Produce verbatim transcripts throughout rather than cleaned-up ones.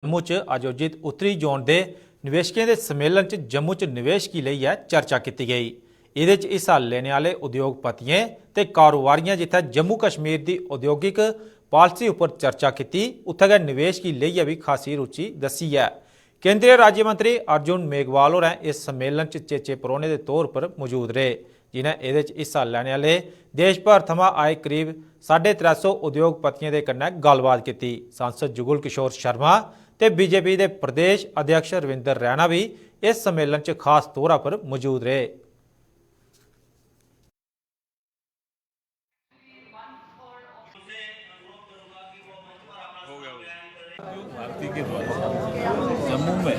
जम्मू च आयोजित उत्तरी जोन दे निवेशकें दे सम्मेलन च जम्मू च निवेश गी लेइयै चर्चा कीती गेई। एह्दे च हिस्सा लेने आह्ले उद्योगपतियें ते कारोबारियें जित्थै जम्मू कश्मीर दी औद्योगिक पालसी उप्पर चर्चा कीती, उत्थै गै निवेश गी लेइयै बी खासी रुचि दस्सी ऐ। केंद्रीय राज्य मंत्री अर्जुन मेघवाल होरें इस सम्मेलन च चेचे परौह्ने दे तौर पर मौजूद रेह्, जिनें एह्दे च हिस्सा लैने आह्ले देश भर थमां आए करीब साढ़े त्रै सौ उद्योगपतियें दे कन्नै गल्लबात कीती। सांसद जुगल किशोर शर्मा ते बीजेपी दे प्रदेश अध्यक्ष रविंदर रैना बी इस सम्मेलन च खास तौरा पर मौजूद रेह्। भारती के द्वारा जम्मू में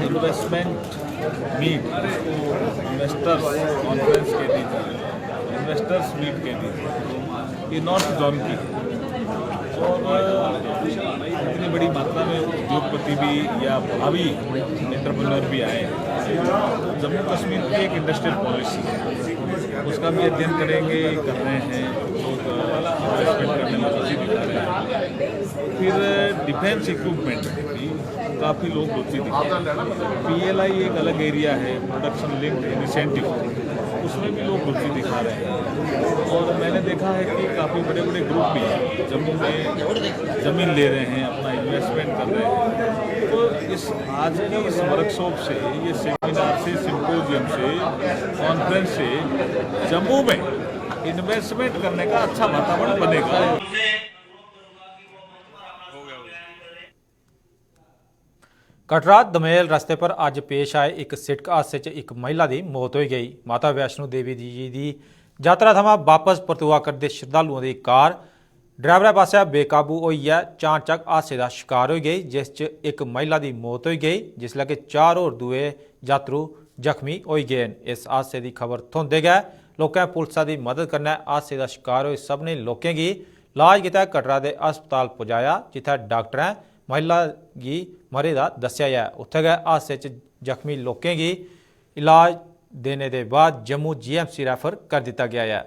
इन्वेस्टमेंट मीट, इन्वेस्टर्स कॉन्फ्रेंस कहती थी, इन्वेस्टर्स मीट कहती थी, ये नॉर्थ जोन की। और इतनी बड़ी मात्रा में उद्योगपति भी या भावी एंटरप्रेन्योर भी आए हैं। जम्मू कश्मीर की एक इंडस्ट्रियल पॉलिसी है, उसका भी अध्ययन करेंगे, कर रहे हैं। लोग इन्वेस्टमेंट करने में रुचि दिखा रहे हैं। फिर डिफेंस इक्विपमेंट में भी काफ़ी लोग रुचि दिखा रहे हैं। पीएलआई एक अलग एरिया है, प्रोडक्शन लिंक्ड इंसेंटिव, उसमें भी लोग रुचि दिखा रहे हैं। और मैंने देखा है कि काफ़ी बड़े बड़े ग्रुप भी जम्मू में ज़मीन ले रहे हैं, अपना इन्वेस्टमेंट कर रहे हैं। तो इस आज की इस वर्कशॉप से, ये सेमिनार से, सिंपोजियम से, कॉन्फ्रेंस से जम्मू में इन्वेस्टमेंट करने का अच्छा वातावरण बनेगा। कटरा दमेल रस्ते पर अज्ज पेश आए इक सिड़क हादसे च इक महिला दी मौत होई गेई। माता वैष्णो देवी जी दी यात्रा थमां वापस परतोआ करदे श्रद्धालुओं दी कार ड्राइवरै पासेआ बेकाबू होइयै चानचक हादसे दा शकार होई गेई, जिस च इक महिला दी मौत होई गेई, जिसलै कि चार होर दूए यात्रु जख्मी होई गे न। इस हादसे दी खबर थ्होंदे गै लोकें पुलसा दी मदद कन्नै हादसे दा शकार होए सभनें लोकें गी इलाज गितै कटरा दे अस्पताल पुजाया, जित्थै डाक्टरें महिला गी मरे दा दस्सेआ ऐ। उत्थै गै हादसे च जख्मी लोकें गी इलाज देने दे बाद जम्मू जीएमसी रैफर करी दित्ता गेआ ऐ।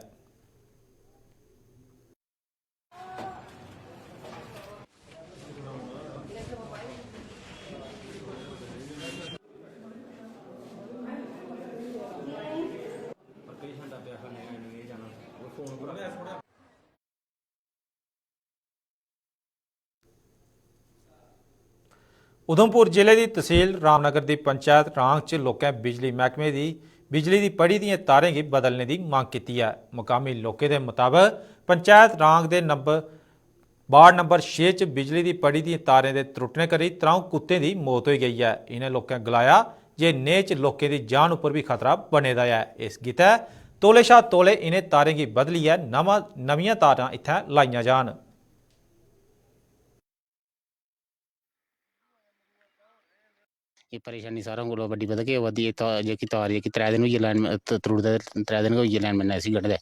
उधमपुर जिले दी तसील रामनगर दी पंचैत रांग च लोकें बिजली मैह्कमे दी बिजली दी पड़ी दियें तारें गी बदलने दी मंग कीती ऐ। मकामी लोकें दे मताबक पंचैत रांग दे नंबर वार्ड नंबर छे च बिजली दी पड़ी दियें तारें दे त्रुट्टने करी त्र'ऊं कुत्तें दी मौत होई गेई ऐ। इ'नें लोकें गलाया जे नेह् च लोकें दी जान उप्पर बी खतरा बने दा ऐ। इस गितै तौले शा तौले इ'नें तारें गी बदलियै नमां नमियां तारां इत्थै लाइयां जान। एह् परेशानी सारें कोला बड्डी पता केह् आवा दी, एह् तार जेह्की तार जेह्की त्रै दिन होई गे लाइन त्रुटदे, त्रै दिन गै होई गे लाइनमैन ने इसी गंढदे।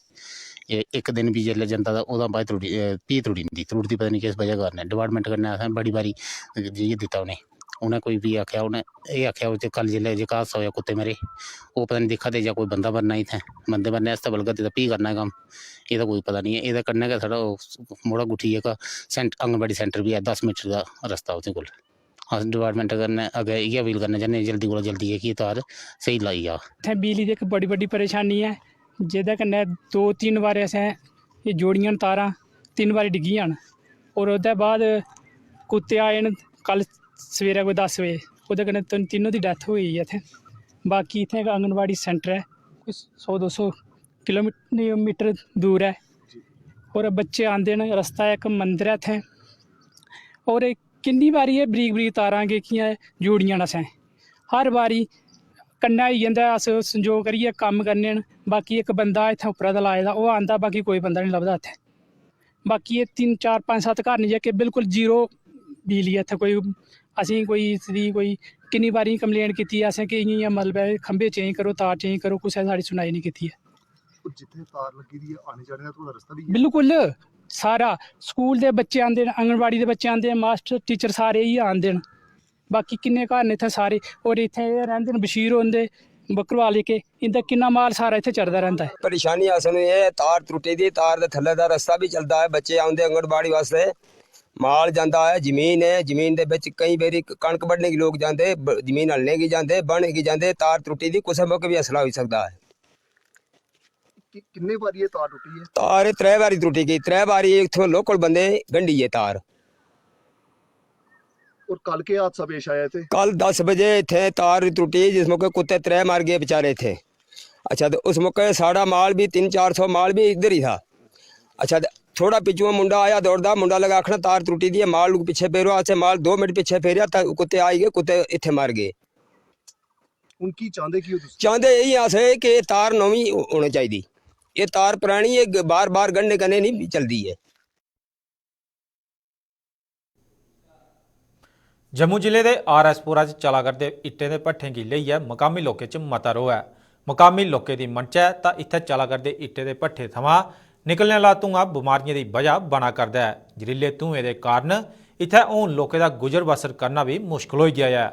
एह् इक दिन बी जेल्लै जंदा तां ओह्दा बाद त्रुटी फ्ही त्रुटी जंदी, त्रुटदी पता निं किस बजह कारण ऐ। डिपार्टमैंट कन्नै असें बड़ी बारी जाइयै दित्ता उ'नें, उ'नें कोई बी आखेआ, उ'नें एह् आखेआ जे कल जेल्लै जेह्का हादसा होएआ कुत्ते मरे, ओह् पता निं दिक्खा दे जां कोई बंदा मरना इत्थै, बंदे मरने आस्तै बलगा दे तां फ्ही करना एह् कम्म, एह्दा कोई पता निं ऐ। एह्दे कन्नै गै साढ़ा ओह् मोड़ा गुट्ठी जेह्का सैंट आंगनबाड़ी सैंटर बी ऐ, दस मीटर दा रस्ता ओह्दे कोल। अस डिपार्टमैंट कन्नै अग्गें इ'यै अपील करना चाह्न्ने आं जल्दी कोला जल्दी जेह्की तार स्हेई लाई जा। इत्थै बिजली दी इक बड़ी बड्डी परेशानी ऐ जेह्दे कन्नै दो तिन्न बारी असें एह् जोड़ियां न तारां, तिन्न बारी डिग्गियां न। होर ओह्दे बाद कुत्ते आए न कल सवेरै कोई दस बजे, ओह्दे कन्नै तिन तिन्नों दी डैथ होई गेई ऐ इत्थै। बाकी इत्थै इक आंगनबाड़ी सैंटर ऐ, कोई सौ दो सौ किलोमीटर दूर ऐ। होर बच्चे आंदे न, रस्ता ऐ, इक मंदर ऐ इत्थै। होर किन्नी बारी एह् बरीक बरीक तारां जेह्कियां एह् जोड़ियां न असें, हर बारी कन्नै होई जंदा ऐ, अस संजोग करियै कम्म करने न। बाकी इक बंदा इत्थै उप्परा दा लाए दा, ओह् आंदा, बाकी कोई बंदा निं लभदा इत्थै। बाकी एह् तिन्न चार पंज सत्त घर न जेह्के बिल्कुल जीरो बिजली ऐ इत्थै। कोई असेंगी कोई इसदी कोई किन्नी बारी कंप्लेंट कीती ऐ असें कि इ'यां इ'यां मतलब ऐ खंभे चेंज करो, तार चेंज करो, कुसै साढ़ी सुनाई निं कीती ऐ। और जित्थै तार लग्गी दी ऐ, आने जाने दा थुआढ़ा रस्ता बी इ'यै? बिल्कुल, सारा स्कूल दे बच्चे आंदे न, आंगनबाड़ी दे बच्चे आंदे न, मास्टर टीचर सारे इ'यै आंदे न। बाकी किन्ने घर न इत्थै सारे, और इत्थै एह् रैंह्दे न, बशीर होंदे, बक्करवाल जेह्के, इं'दा किन्ना माल सारा इत्थै चरदा रैंह्दा ऐ। परेशानी असें एह् ऐ, तार त्रुट्टी दी, तार दे थल्ले दा रस्ता बी चलदा ऐ, बच्चे औंदे आंगनबाड़ी वास्तै, माल जांदा ऐ, जमीन ऐ, जमीन दे बिच केईं बारी कनक बड्ढने गी लोक जांदे, ब-, जमीन हलने गी जांदे, बाह्ने गी जांदे, तार त्रुट्टी दी कुसै मौके बी हसला होई सकदा ऐ। कि-, किन्ने बारी एह् तार टुट्टी ऐ? तार एह् त्रै बारी त्रुट्टी गई, त्रै बारी इत्थूं लोकल बंदे गंढी ऐ तार। और कल केह् हादसा पेश आया इत्थै? कल दस बजे इत्थै तार त्रुट्टी, जिस मौके कुत्ते त्रै मर गे बेचारे इत्थै। अच्छा, ते उस मौके साढ़ा माल भी, तीन चार सौ माल भी इधर ही था। अच्छा, ते थोड़ा पिच्छुआं मुंडा आया दौड़दा, मुंडा लगा आखना, "तार त्रुट्टी दी ऐ, माल लोग पिच्छे फेरो।" असें माल दो मिनट पिच्छे फेरेआ, तां कुत्ते आई गए, कुत्ते इत्थै मर गए। हुन की चांह्दे की ओ तुस? चांह्दे एह् अस कि एह् तार नमीं होनी चाहिदी। एह् तार परानी, एह् बार-बार गंढने कन्नै नहीं चलदी ऐ। जम्मू जिले दे आर एस पुरा च चला करदे इट्टें दे भट्ठें गी लेइयै मकामी लोकें च मता रोह ऐ। मकामी लोकें दी मनचै तां इत्थै चला करदे इट्टें दे भट्ठे थमां निकलने आह्ला धुआं बमारियें दी बजह बना करदा ऐ। जरीले धुएं दे कारण इत्थै हून लोकें दा गुजर बसर करना बी मुश्कल होई गेआ ऐ।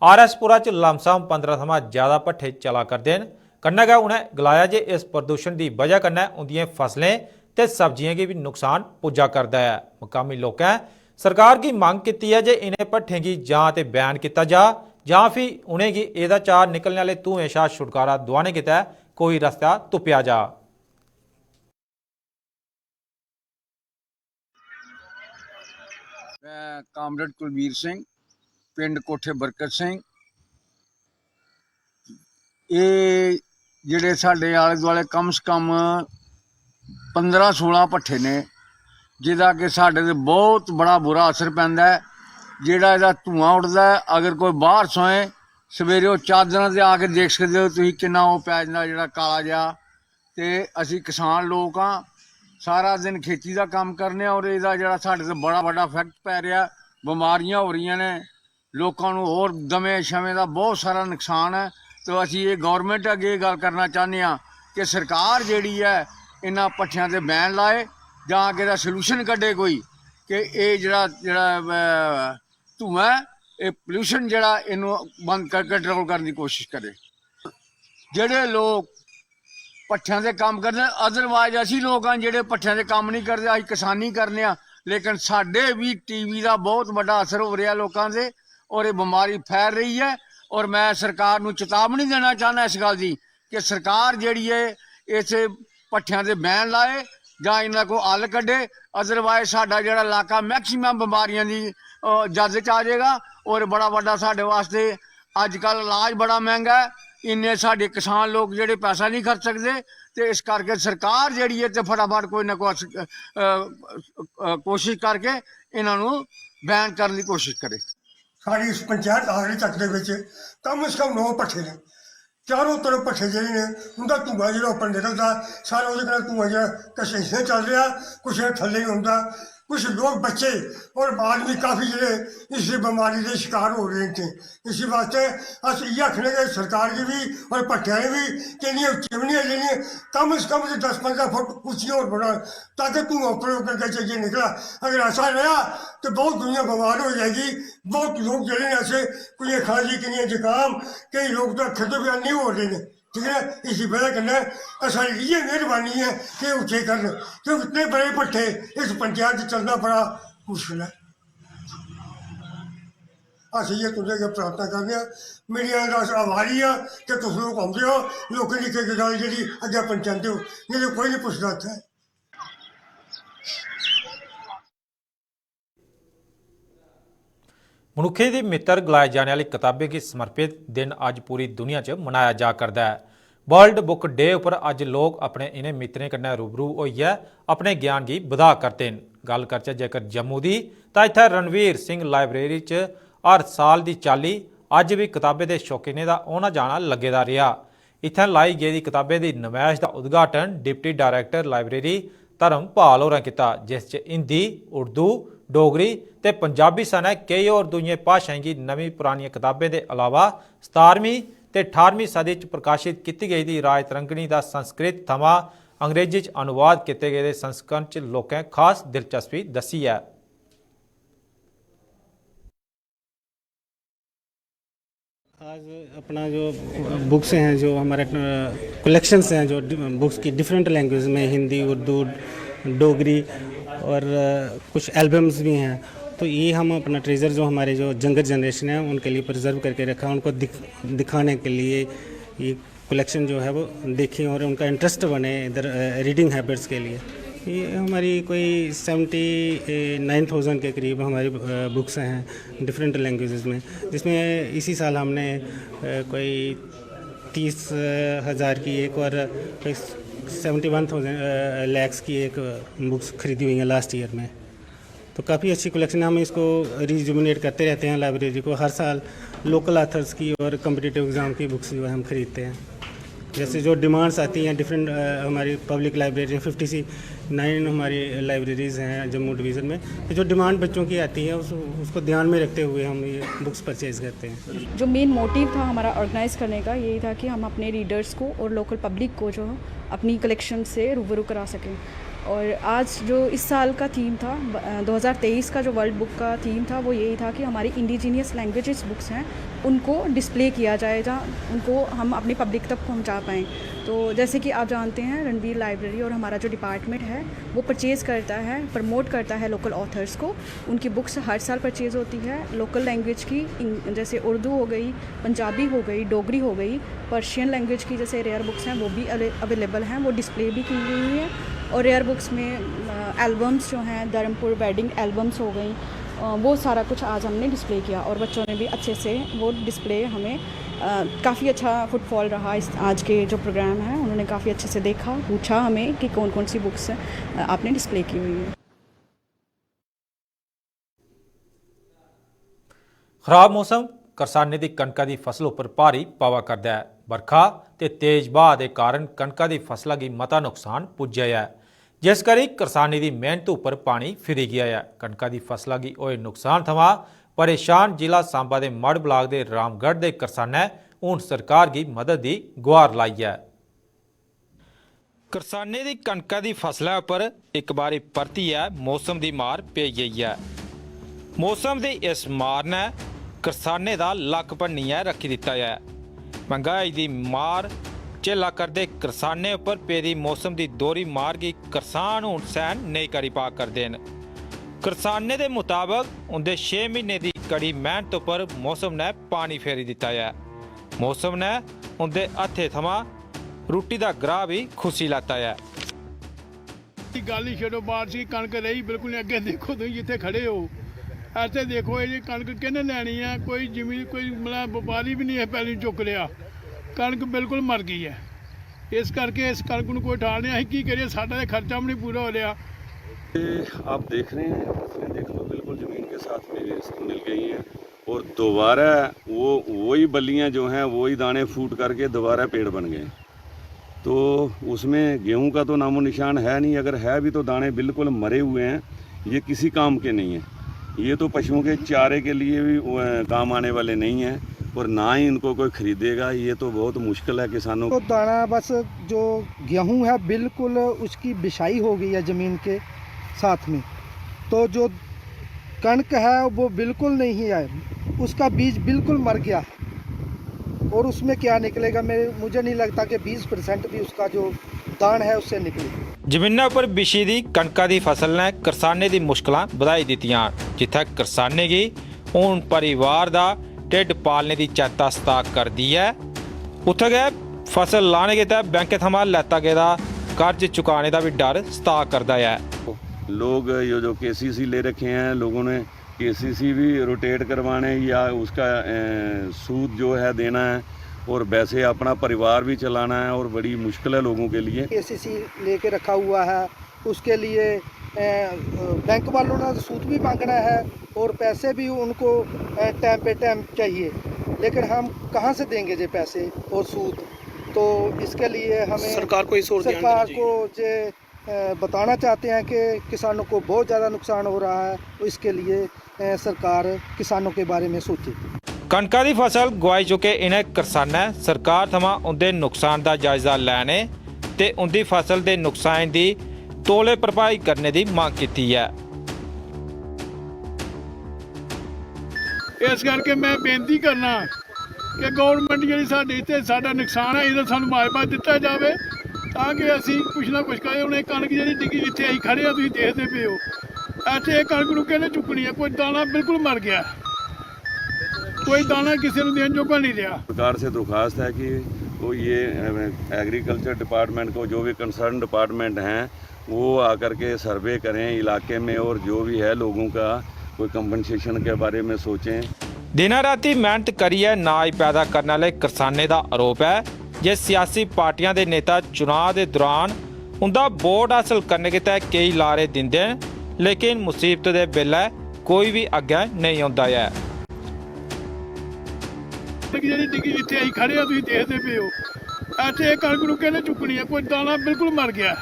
आर एस पुरा च लमसम पंदरां थमां ज्यादा भट्ठे चला करदे न। कन्नै गै उ'नें गलाया जे इस प्रदूषण दी बजह कन्नै उंदियें फसलें ते सब्जियें गी बी नुकसान पुज्जा करदा ऐ। मकामी लोकें सरकार गी मंग कीती ऐ जे इ'नें भट्ठें गी जां ते बैन कीता जा जां फ्ही उ'नेंगी एह्दा चा निकलने आह्ले धुएं शा छुटकारा दुआने गितै कोई रस्ता तुप्पेआ जा। मैं कामरेड कुलबीर सिंह, पिंड कोठे बरकत सिंह। एह् जेह्ड़े साढ़े आले दुआले कम से कम पंदरां सोलां भट्ठे ने, जेह्दा कि साढ़े ते बहुत बड़ा बुरा असर पैंदा ऐ। जेह्ड़ा एह्दा धुआं उठदा ऐ, अगर कोई बाहर सोए, सवेरे ओह् चादरां ते आके देख सकदे ओ तुसीं, किन्ना ओह् पै जंदा जेह्ड़ा काला जेहा। ते असीं किसान लोक आं, सारा दिन खेती दा कम्म करने आं और एह्दा जेह्ड़ा साढ़े ते बड़ा बड्डा इफैक्ट पै रेहा। बमारियां हो रहियां ने, लोकां नू होर दमें शमें दा बहुत सारा नुकसान ऐ। ते असीं एह् गौरमैंट अग्गें एह् गल्ल करना चाह्न्ने आं कि सरकार जेह्ड़ी ऐ, इन्ना भट्ठेआं ते बैन लाए जां अग्गें दा सलूशन कड्ढे कोई, कि एह् जेह्ड़ा जेह्ड़ा धुआं ऐ, एह् पल्यूशन जेह्ड़ा, इन्नू बंद कर कंट्रोल करने दी कोशिश करे। जेह्ड़े लोक भट्ठेआं दे कम्म करदे न, अदरवाइज असी लोक आं जेह्ड़े भट्ठेआं दे कम्म निं करदे, अस किसानी करने आं, लेकिन साढ़े बी टीवी दा बहुत बड्डा असर हो रेहा लोकां दे, और एह् बमारी फैल रही ऐ। और मैं सरकार नू चेतावनी देना चाहना इस गल्ल दी कि सरकार जेह्ड़ी ऐ, इस भट्ठेआं दे बैन लाए जां इन्ना कोई हल कड्ढे, अदरवाइज साढ़ा जेह्ड़ा इलाका मैक्सिमम बमारियां दी जद च आ जाएगा। और बड़ा बड्डा साढ़े वास्ते अजकल इलाज बड़ा मैंह्गा ऐ, इन्ने साढ़े किसान लोक जेह्ड़े पैसा निं खर्च सकदे, ते इस करके सरकार जेह्ड़ी ऐ ते फटाफट कोई ना कोई अस- अ, अ, कोशिश करके इन्हां नू बैन करने दी कोशिश करे। साढ़ी इस पंचायत आखरी तक दे बिच कम से कम नौ भट्ठे ने, चारों तरफ भट्ठे जेह्ड़े ने, उं'दा धुआं जेह्ड़ा उप्पर निकलदा, सारा ओह्दे कन्नै धुआं जेह्ड़ा किश इत्थै चल रेहा, कुछ थल्ले गी औंदा। कुछ लोक बच्चे और आदमी काफी जेह्ड़े इस बमारी दे शकार हो रहे न। इसी वास्तै अस इ'यै आखने कि सरकार गी बी और भट्ठे आह्ले बी कि इं'दियां चिमनियां जेह्ड़ियां कम से कम ते दस पंदरां फुट उच्चियां होर बनान, ताकि धुआं उप्पर उप्पर गै जाइयै निकला। अगर ऐसा रेहा ते बहुत दुनिया बमार हो जाएगी। बहुत लोक जेह्ड़े न ऐसे, कुड़ियां खांसी, किन्नियां जुकाम, केईं लोक तो अक्खर तो बी अन्ने हो रहे न। ठीक ऐ, इसी बजह कन्नै साढ़ी इ'यै मेहरबानी ऐ कि उच्चे करन, क्योंकि इतने बड़े भट्ठे इस पंचायत च चलना बड़ा मुश्कल ऐ। अस इ'यै तुं'दे अग्गें प्रार्थना करने आं, मीडिया दा अस आभारी आं कि तुस लोक औंदे ओ, लोकें दी इक इक गल्ल जेह्ड़ी अग्गें पहुंचांदे ओ, नेईं ते कोई निं पुछदा इत्थै। मनुक्खें दे मित्तर गलाए जाने आह्ली कताबें गी समर्पित दिन अज्ज पूरी दुनिया च मनाया जा करदा ऐ। वर्ल्ड बुक डे उप्पर अज्ज लोक अपने इ'नें मित्तरें कन्नै रूबरू होइयै अपने ज्ञान गी बधा करदे न। गल्ल करचै जेकर जम्मू दी, तां इत्थै रणवीर सिंह लाइब्रेरी च हर साल दी चाल्ली अज्ज बी कताबें दे शौकीनें दा औना जाना लग्गे दा रेहा। इत्थें लाई गेदी कताबें दी नमैश दा उद्घाटन डिप्टी डायरेक्टर लाइब्रेरी धर्मपाल होरें कीता, जिस च हिंदी, उर्दू, डोगरी ते पंजाबी सनै केई होर दूइयें भाशाएं गी नमीं परानियें कताबें दे अलावा सतारमीं ते ठारमीं सदी च प्रकाशत कीती गेदी राजतरंगिणी दा संस्कृत थमां अंग्रेजी च अनुवाद कीते गेदे संस्करण च लोकें खास दिलचस्पी दस्सी ऐ। आज अपना जो बुक्स हैं, जो हमारे कलेक्शंस हैं, जो बुक्स की डिफरेंट लैंग्वेज में, हिंदी, उर्दू, डोगरी, और कुछ एल्बम्स भी हैं। तो ये हम अपना ट्रेजर जो हमारे जो यंगर जनरेशन है उनके लिए प्रिजर्व करके रखा, उनको दिख दिखाने के लिए ये कलेक्शन जो है वो देखें और उनका इंटरेस्ट बने इधर रीडिंग हैबिट्स के लिए। ये हमारी कोई सेवेंटी नाइन थाउजेंड के करीब हमारी बुक्स हैं डिफरेंट लैंग्वेजेस में, जिसमें इसी साल हमने कोई तीस हज़ार की एक और कोई सेवेंटी वन थाउजेंड लैक्स की एक बुक्स खरीदी हुई हैं लास्ट ईयर में। तो काफ़ी अच्छी कलेक्शन है। हम इसको रिजुविनेट करते रहते हैं लाइब्रेरी को। हर साल लोकल ऑथर्स की और कम्पिटिटिव एग्ज़ाम की बुक्स जो है हम खरीदते हैं। जैसे जो डिमांड्स आती हैं डिफरेंट, हमारी public library fifty C nine हमारी लाइब्रेरीज़ हैं जम्मू डिवीज़न में, तो जो डिमांड बच्चों की आती है उस उसको ध्यान में रखते हुए हम ये बुक्स परचेज़ करते हैं। जो मेन मोटिव था हमारा ऑर्गेनाइज करने का, यही था कि हम अपने रीडर्स को और लोकल पब्लिक को जो अपनी कलेक्शन से रूबरू करा सकें। और आज जो इस साल का थीम था, दो हज़ार तेईस का जो वर्ल्ड बुक का थीम था, वो यही था कि हमारी इंडिजीनियस लैंग्वेजेस बुक्स हैं उनको डिस्प्ले किया जाए, जहाँ उनको हम अपनी पब्लिक तक पहुँचा पाएँ। तो जैसे कि आप जानते हैं, रणवीर लाइब्रेरी और हमारा जो डिपार्टमेंट है वो परचेज़ करता है, प्रमोट करता है लोकल ऑथर्स को। उनकी बुक्स हर साल परचेज़ होती है लोकल लैंग्वेज की, जैसे उर्दू हो गई, पंजाबी हो गई, डोगरी हो गई, पर्शियन लैंग्वेज की जैसे रेयर बुक्स हैं वो भी अवेलेबल हैं, वो डिस्प्ले भी की गई हुई हैं। और रेयर बुक्स में एल्बम्स जो हैं, धर्मपुर वेडिंग एल्बम्स हो गई, वो सारा कुछ आज हमने डिस्प्ले किया और बच्चों ने भी अच्छे से वो डिस्प्ले हमें काफ़ी अच्छा फुटफॉल रहा इस आज के जो प्रोग्राम है। उन्होंने काफ़ी अच्छे से देखा, पूछा हमें कि कौन कौन सी बुक्स आपने डिस्प्ले की हुई है। खराब मौसम, करसानें दी कनका दी फसल उप्पर भारी पवा करदा ऐ। बरखा ते तेज ब्हाऽ दे कारण कनका दी फसला गी मता नुकसान पुज्जेआ ऐ, जिस करी करसानें दी मेहनत उप्पर पानी फिरी गेआ ऐ। कनका दी फसला गी होए नुकसान थमां परेशान जिला सांबा दे मढ़ ब्लाक दे रामगढ़ दे करसानै हून सरकार गी मदद दी गुहार लाई ऐ। करसानें दी कनका दी फसलै उप्पर इक बारी परतियै मौसम दी मार पेई गेई ऐ। मौसम दी इस मार नै करसानें दा लक्क भन्नियै रक्खी दित्ता ऐ। मैंह्गाई दी मार झेला करदे करसानें उप्पर पेदी मौसम दी दोह्री मार गी करसान हून सैह्न नेईं करी पा करदे न। करसानें दे मताबक उं'दे छे म्हीने दी कड़ी मैह्नत उप्पर मौसम नै पानी फेरी दित्ता ऐ। मौसम नै उं'दे हत्थें थमां रुट्टी दा ग्राह् बी खुस्सी लैता ऐ। गल्ल ही छड़ो, बारिश की कनक रेही बिल्कुल नहीं। अग्गें देखो तुम जित्थे खड़े हो, ऐसे देखो ये कनक किन्ने लैनी है? कोई जमीन, कोई मतलब व्यापारी भी नहीं है पैली चुक रहा। कनक बिल्कुल मर गई है। इस करके इस कनक ਨੂੰ ਕੋਈ ठाल नहीं। ਅਸੀਂ ਕੀ ਕਰੀਏ, ਸਾਡਾ ਤੇ ਖਰਚਾ ਵੀ ਨਹੀਂ ਪੂਰਾ ਹੋ ਰਿਹਾ। आप देख रहे हैं, फसलें देख लो, बिल्कुल ज़मीन के साथ मेरे इसको मिल गई हैं। और दोबारा वो वही बल्लियाँ जो हैं, वही दाने फूट करके दोबारा पेड़ बन गए। तो उसमें गेहूं का तो नामो निशान है नहीं, अगर है भी तो दाने बिल्कुल मरे हुए हैं। ये किसी काम के नहीं है। ये तो पशुओं के चारे के लिए भी काम आने वाले नहीं हैं और ना ही इनको कोई खरीदेगा। ये तो बहुत मुश्किल है किसानों। तो दाना बस जो गेहूं है बिल्कुल उसकी बिछाई हो गई है ज़मीन के साथ में। तो जो कणक है वो बिल्कुल नहीं है, उसका बीज बिल्कुल मर गया है। और उसमें क्या निकलेगा, मैं मुझे नहीं लगता कि बीस परसेंट भी उसका जो दान है उससे निकले। जमीना पर बिछी दी कनका दी फसल ने करसानें दी मुश्कलां बधाई दित्तियां न, जित्थै करसानें गी हून परिवार दा ढिड्ड पालने दी चैता सता करदी ऐ, उत्थै गै फसल लाने गितै बैंकें थमां लैता गेदा कर्ज चुकाने दा बी डर सता करदा ऐ। लोग ये जो केसीसी ले रखे हैं लोगों ने, केसीसी भी रोटेट करवाने या उसका सूद जो है देना है और वैसे अपना परिवार भी चलाना है और बड़ी मुश्किल है लोगों के लिए। केसीसी लेके रखा हुआ है, उसके लिए बैंक वालों ने सूद भी मांगना है और पैसे भी उनको टाइम पे टाइम चाहिए, लेकिन हम कहाँ से देंगे ये पैसे और सूद? तो इसके लिए हमें सरकार को इस ओर ध्यान सरकार देना चाहिए। को ये बताना चाहते हैं कि किसानों को बहुत ज़्यादा नुकसान हो रहा है, तो इसके लिए सरकार किसानों के बारे में सोचे। कनका दी फसल गुआई चुके इ'नें करसानें सरकार थमां उं'दे नुकसान दा जायजा लैने ते उं'दी फसल दे नुकसान दी तौले भरपाई करने दी मंग कीती ऐ। इस करके मैं बेनती करना कि गौरमेंट जेह्ड़ी साढ़े इत्थै साढ़ा नुकसान ऐ, एह्दा सानूं मुआवजा दित्ता जावे। ਤਾਂ ਕਿ ਅਸੀਂ ਕੁਛ ਨਾ ਕੁਛ ਕਰੇ। ਹੁਣ ਇਹ ਕਣਕ ਜਿਹੜੀ ਡਿੱਗੀ, ਜਿੱਥੇ ਅਸੀਂ ਖੜੇ ਆ, ਤੁਸੀਂ ਦੇਖਦੇ ਪਏ ਹੋ, ਇੱਥੇ ਇਹ ਕਣਕ ਨੂੰ ਕਿਹਨੇ ਚੁੱਕਣੀ ਹੈ? ਕੋਈ ਦਾਣਾ ਬਿਲਕੁਲ ਮਰ ਗਿਆ, ਕੋਈ ਦਾਣਾ ਕਿਸੇ ਨੂੰ ਦੇਣ ਜੋਗਾ ਨਹੀਂ ਰਿਹਾ। सरकार से दरख्वास्त है कि वो ये एग्रीकल्चर डिपार्टमेंट को, जो भी कंसर्न डिपार्टमेंट हैं, वो आकर के सर्वे करें इलाके में, और जो भी है लोगों का कोई कंपनसेशन के बारे में सोचें। दिनां रातीं मेहनत करियै नाज पैदा करने आह्ले करसानें दा आरोप ऐ जे सियासी पार्टियां दे नेता चुनांऽ दे दरान उं'दा वोट हासल करने गितै केई लारे दिंदे न, लेकिन मुसीबत दे बेल्लै कोई बी अग्गें नेईं औंदा ऐ। ਕਣਕ ਜਿਹੜੀ ਡਿੱਗੀ, ਜਿੱਥੇ ਅਸੀਂ ਖੜੇ ਆ, ਤੁਸੀਂ ਦੇਖਦੇ ਪਏ ਹੋ, ਇੱਥੇ ਇਹ ਕਣਕ ਨੂੰ ਕਿਹਨੇ ਚੁੱਕਣੀ ਹੈ? ਕੋਈ ਦਾਣਾ ਬਿਲਕੁਲ ਮਰ ਗਿਆ।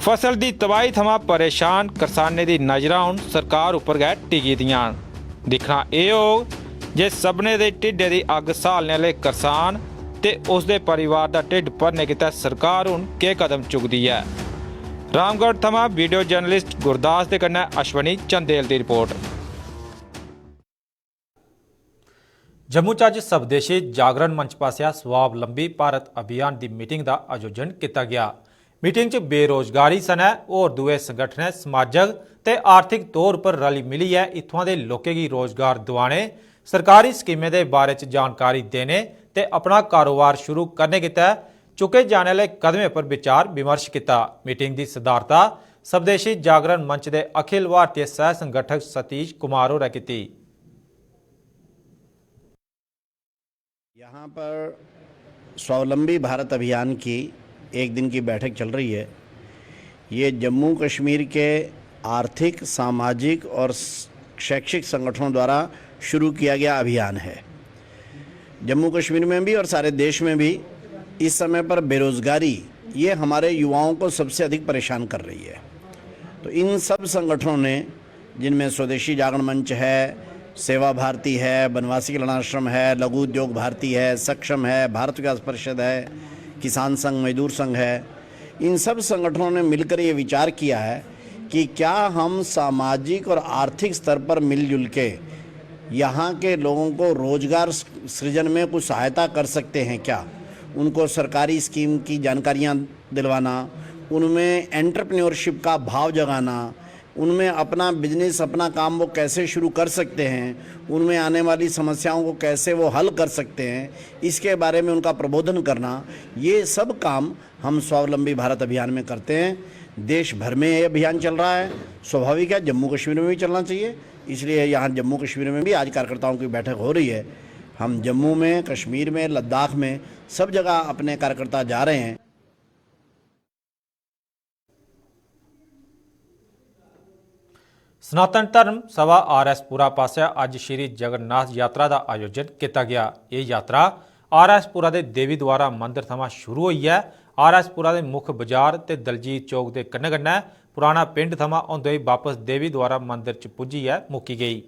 फसल दी तबाही थमां परेशान करसानें दी नजरां हून सरकार उप्पर गै टिकी दियां न। दिक्खना एह् होग जे सभनें दे ढिड्डै दी अग्ग स्हालने आह्ले करसान ते उसदे परिवार दा ढिड्ड भरने गितै सरकार हून केह् कदम चुकदी ऐ। रामगढ़ थमां वीडियो जर्नलिस्ट गुरदास दे कन्नै अश्वनी चंदेल दी रिपोर्ट। जम्मू च अज्ज स्वदेशी जागरण मंच पासेआ स्वावलंबी भारत अभियान दी मीटिंग दा आयोजन कीता गेआ। मीटिंग च बेरोजगारी सनै होर दुए संगठनें समाजक ते आर्थिक तौर पर रली मिलियै इत्थुआं दे लोकें गी रोजगार दोआने, सरकारी स्कीमें दे बारे च जानकारी देने ते अपना कारोबार शुरू करने गितै चुक्के जाने आह्ले कदमें पर विचार विमर्श कीता। मीटिंग दी सदारता स्वदेशी जागरण मंच दे अखिल भारतीय सह संगठक सतीश कुमार होरें कीती। यहाँ पर स्वावलंबी भारत अभियान की एक दिन की बैठक चल रही है। ये जम्मू कश्मीर के आर्थिक, सामाजिक और शैक्षिक संगठनों द्वारा शुरू किया गया अभियान है। जम्मू कश्मीर में भी और सारे देश में भी इस समय पर बेरोज़गारी, ये हमारे युवाओं को सबसे अधिक परेशान कर रही है। तो इन सब संगठनों ने, जिनमें स्वदेशी जागरण मंच है, सेवा भारती है, बनवासी कल्याण आश्रम है, लघु उद्योग भारती है, सक्षम है, भारत विकास परिषद है, किसान संघ, मजदूर संघ है, इन सब संगठनों ने मिलकर ये विचार किया है कि क्या हम सामाजिक और आर्थिक स्तर पर मिलजुल के यहाँ के लोगों को रोजगार सृजन में कुछ सहायता कर सकते हैं क्या? उनको सरकारी स्कीम की जानकारियाँ दिलवाना, उनमें एंटरप्रेन्योरशिप का भाव जगाना, उनमें अपना बिजनेस, अपना काम वो कैसे शुरू कर सकते हैं, उनमें आने वाली समस्याओं को कैसे वो हल कर सकते हैं, इसके बारे में उनका प्रबोधन करना, ये सब काम हम स्वावलंबी भारत अभियान में करते हैं। देश भर में ये अभियान चल रहा है, स्वाभाविक है जम्मू कश्मीर में भी चलना चाहिए। इसलिए यहाँ जम्मू कश्मीर में भी आज कार्यकर्ताओं की बैठक हो रही है। हम जम्मू में, कश्मीर में, लद्दाख में, सब जगह अपने कार्यकर्ता जा रहे हैं। सनातन धर्म सभा आर एस पुरा पासेआ अज्ज श्री जगन्नाथ यात्रा दा आयोजन कीता गेआ। एह् यात्रा आर एस पुरा दे देवी द्वारा मंदर थमां शुरू होइयै आर एस पुरा दे मुक्ख बाजार ते दलजीत चौक दे कन्नै कन्नै पुराना पिंड थमां होंदे होई बापस देवी द्वारा मंदर च पुज्जियै मुक्की गेई।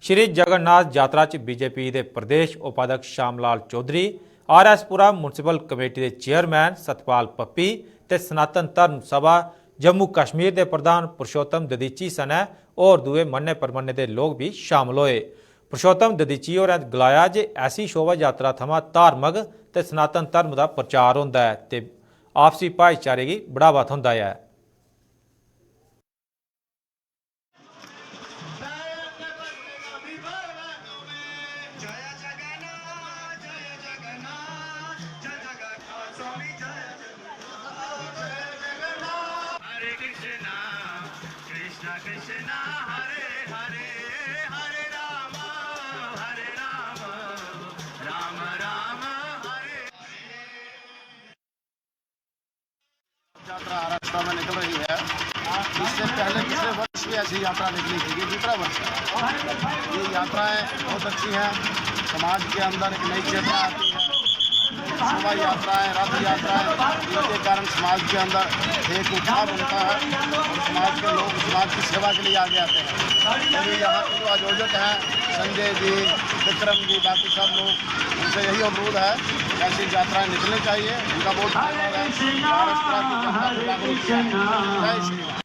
श्री जगन्नाथ यात्रा च बीजेपी दे प्रदेश उपाध्यक्ष श्यामलाल चौधरी, आर एस पुरा म्युनिसिपल कमेटी दे चेयरमैन सतपाल पप्पी ते सनातन धर्म सभा जम्मू कश्मीर दे प्रधान पुरुषोत्तम दधीची सनै होर दुए मन्ने परमन्ने दे लोक बी शामल होए। पुरुषोत्तम दधीची होरें गलाया जे ऐसी शोभा यात्रा थमां धार्मक ते सनातन धर्म दा प्रचार होंदा ऐ ते आपसी भाईचारे गी बढ़ावा थ्होंदा ऐ। यात्रा आराधना में निकल रही है। इससे पहले पिछले वर्ष भी ऐसी यात्रा निकली थी, ये दूसरा वर्ष है। ये यात्राएं बहुत अच्छी हैं, समाज के अंदर एक नई चेतना आती है। शोभा यात्राएं, रथ यात्राएं, इनके कारण समाज के अंदर एक उत्साह बनता है और समाज के लोग समाज की सेवा के लिए आगे आते हैं। और ये यहाँ के जो आयोजक हैं, संजय जी, विक्रम जी, बाकी सब लोग, उनसे यही अनुरोध है कि ऐसी यात्राएं निकलनी चाहिए। उनका बहुत धन्यवाद है। और इस तरह की यात्रा को जागरूक किया है। जय श्री राम।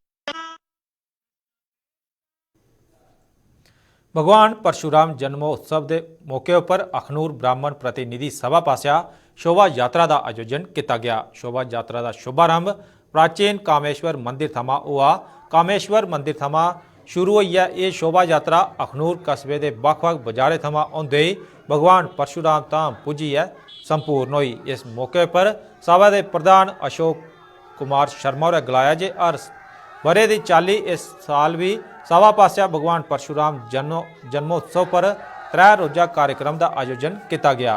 भगवान परशुराम जन्मोत्सव दे मौके उप्पर अखनूर ब्राह्मण प्रतिनिधि सभा पासेआ शोभा यात्रा दा आयोजन कीता गेआ। शोभा यात्रा दा शुभारंभ प्राचीन कामेश्वर मंदिर थमां होआ। कामेश्वर मंदिर थमां शुरू होइयै एह् शोभा यात्रा अखनूर कस्बे दे बक्ख-बक्ख बजारें थमां होंदे होई भगवान परशुराम धाम पुज्जियै संपूर्ण होई। इस मौके पर सभा दे प्रधान अशोक कुमार शर्मा होरें गलाया जे हर ब'रे दी चाल्ली इस साल बी सभा पासेआ भगवान परशुराम जन्मो-, जन्मोत्सव पर त्रै रोजा कार्यक्रम दा आयोजन कीता गेआ।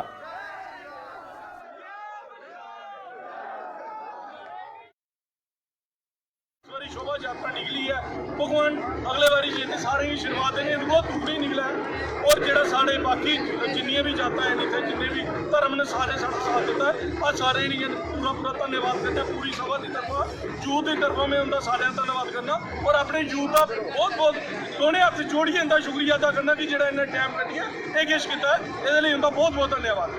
इस बारी शोभा यात्रा निकली ऐ। भगवान अगले बारी जेह्के सारें गी आशीर्वाद देने, एह्दे कोला दूर ही निकलै। और जेह्ड़ा साढ़े बाकी जिन्नियां बी जातां हैन, इत्थै जिन्ने बी धर्म न, सारे साढ़ा साथ दित्ता ऐ। अस सारें गी पूरा पूरा धन्यवाद करने, पूरी सभा दी तरफा, यूथ दी तरफा में उं'दा सारें दा धन्यवाद करना और अपने यूथ दा बहुत बहुत दोनें हत्थ जोड़ियै इं'दा शुक्रिया अदा करना कि जेह्ड़ा इन्ने टाइम कड्ढियै एह् किश कीता ऐ। एह्दे लेई उं'दा बहुत बहुत धन्यवाद।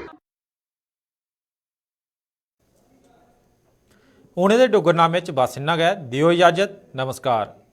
हून एह्दे डुग्गरनामे च बस इन्ना गै। देओ इजाजत। नमस्कार।